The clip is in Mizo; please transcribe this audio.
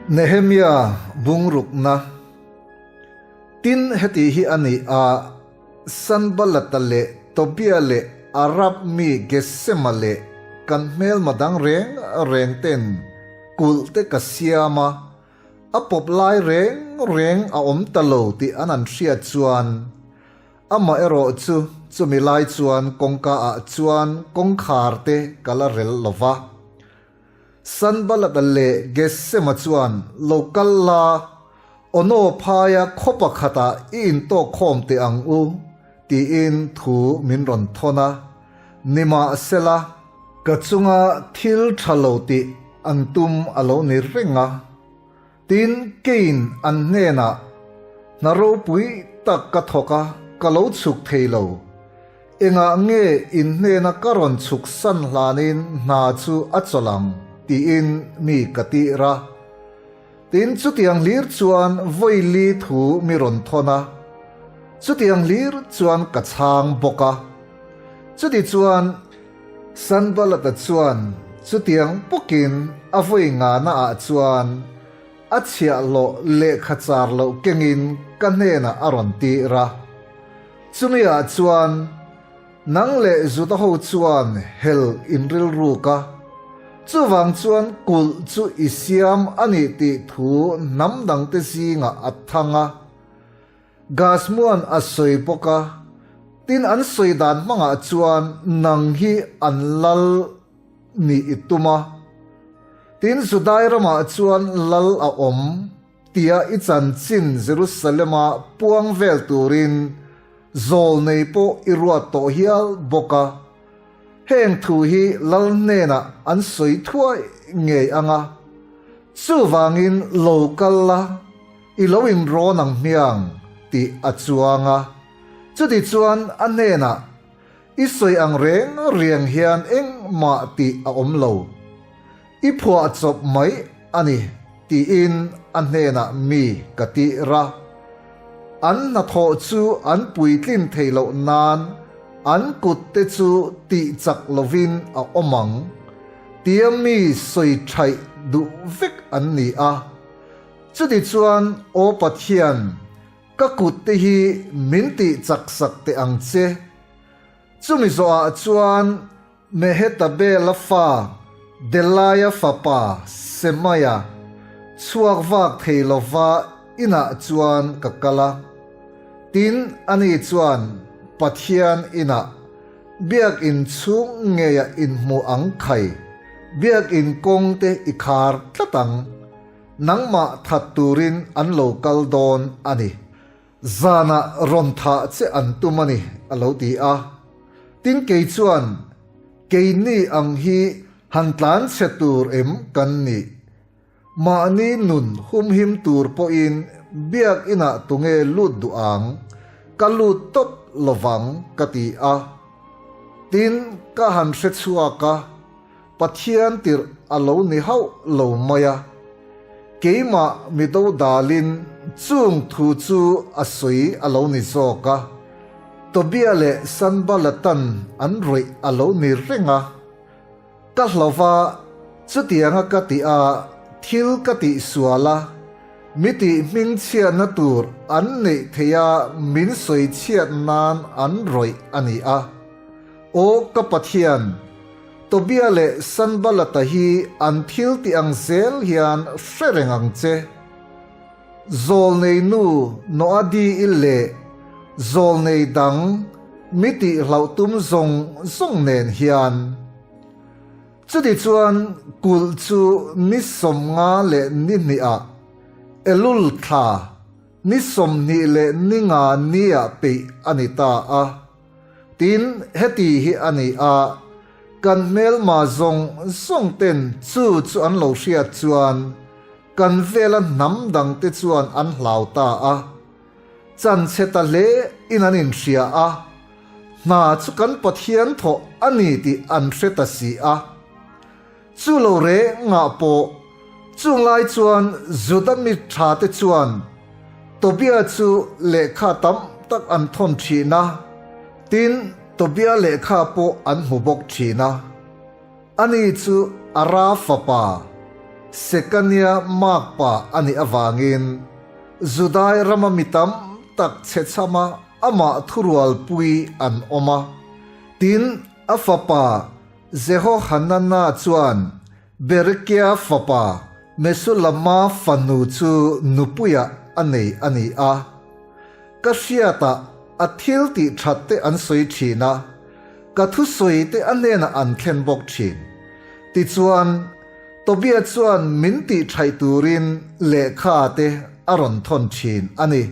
Nehemia bungrukna. Tin, heti hi a ni a, Sanbalata leh Tobia leh Arab mi Gesema leh kan hmelma dang reng reng ten kulh te ka siam a, a pawp lai reng reng a awm ta lo tih an an hriat chuan Amaherawh chu chumi lai chuan kawngka ah chuan kawngkhar te ka la rel lo va. Sanbalata leh Gesema chuan lo kal la, Ono phaia khaw pakhatah i intawk khawm teh ang u, tiin thu min rawn thawn a. Nimahsela, ka chunga thil tha lo tih an tum a lo ni reng a. Tin, Cain an hnenah, Hna ropui tak ka thawk a, ka lo chhuk thei lo. Engah nge in hnena ka rawn chhuk san hlanin hna chu a chawlh ang? tiin mi ka tir a. Tin, chutiang hlir chuan vawi li thu mi rawn thawn a, chutiang hlir chuan ka chhang bawk a. Chutichuan, Sanbalata chuan chutiang bawkin a vawi ngana ah chuan a chhiahhlawh lehkha char loh kengin ka hnenah a rawn tir a. Chumi ah chuan nang leh Juda ho chuan hel in rilruk a, chuvang chuan kulh chu i siam a nih tih thu hnam dangte zingah a thang a. Gasmuan a sawi bawk a, tin an sawi dan hmangah chuan nang hi an lal nih i tum a, tin Judai ramah chuan lal a awm tia i chanchin Jerusalema puang vel turin zawlnei pawh i ruat tawh hial bawk a, heng thu hi lal hnenah an sawi thuai ngei ang a, chuvangin lo kal la. I lo inrawn ang hmiang tih a chuang a, chuti chuan a hnenah, I sawi ang reng reng hian engmah tih a awm lo. I phuah chawp mai a ni tiin a hnenah mi ka tih ra. An hnathawh chu an puitlin theih loh nan an kut te chu tih chak lovin a awm ang tia mi sawi thaih duh vek an ni a. Chutichuan, Aw Pathian, ka kutte hi min tih chak sak teh ang che. Chumi zawhah chuan Mehetabela fa, Delaia fapa Semaia chhuak vak thei lova inah chuan ka kal a. Tin, ani chuan Pathian inah Biakinn chhung ngeiah inhmuh ang khai, Biakinn kawngte i khar tlat ang. Nangmah that turin an lo kal dawn a ni. Zanah rawn thah che an tum a ni, a lo ti a. Tin kei chuan, Keini ang hi han tlan chhe tur em kan nih? Mahni nun humhim tur pawhin biak inah tunge lut duh ang? Ka lut tawp lovang, ka ti a. Tin, ka han hre chhuak a. Pathian tirh a lo ni hauh lo mai a, keimah mi dodalin chung thu chu a sawi a lo ni zawk a, Tobia leh Sanbalatan an rawih a lo ni reng a. Ka hlauva chutianga ka tih a, thil ka tih sual a, mi tih hmingchhiatna tur an neih theih a min sawichhiat nan an rawih a ni a. Aw ka Pathian! Tobia leh Sanbalata hi an thil tih ang zel hian hre reng ang che. Zawlnei nu Noadi-i leh zawlnei dang mi tih hlauh tum zawng zawng nen hian. Chutichuan kulh chu ni 50 leh ni hnihah Elul thla ni 20 leh ni nga niah peih a ni ta a. Tin, heti hi a ni a, kan hmelma zawng zawng ten chu chu an lo hriat chuan kan vela hnam dangte chuan an hlau ta a. Chan chhe ta hle in an inhria a, hna chu kan Pathian thawh a ni tih an hre ta si a. Chu lo rengah pawh chung lai chuan Juda mi tha te chuan Tobia chu lehkha tam tak an thawn thin a, tin, Tobia lehkha pawh an hmu bawk thin a. Ani chu Ara fapa. Sekania makpa a nih avangin Judai rama mi tam tak chhechhama amah thurualpui an awm a. Tin, a fapa Jehohanana chuan Berekia fapa Mesulama fanu chu nupuiah a nei a ni a. Ka hriatah a thil tih that te an sawi thin a, ka thusawi te a hnenah an thlen bawk thin. Tichuan, Tobia chuan min tih thaih turin lehkha te a rawn thawn thin a ni.